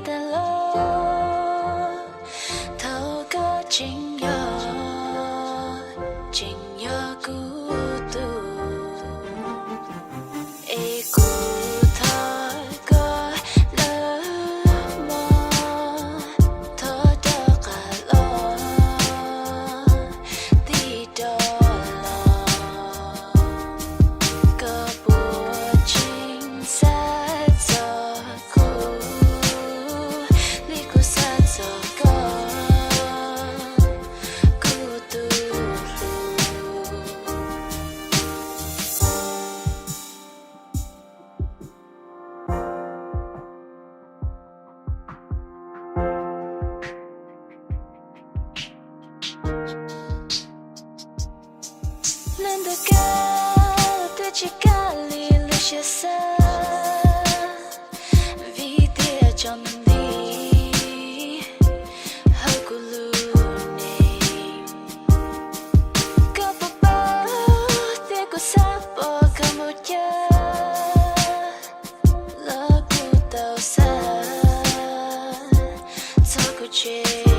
tas los, thaum koj tseem yog, tseem yog kuv tus, es kuv thov koj lawm mog, thov rov qab los tig rov los, koj puas tseem xav txog kuv li kuv xav txog koj, kuv tus hlub? Leej twg kam twb tsis kam li lub siab xav, vim tias tso mus nti hauv kuv lub neej. Koj puas paub tias kuv xav pom koj mus cas, los kuv tau xa txog kuv tsev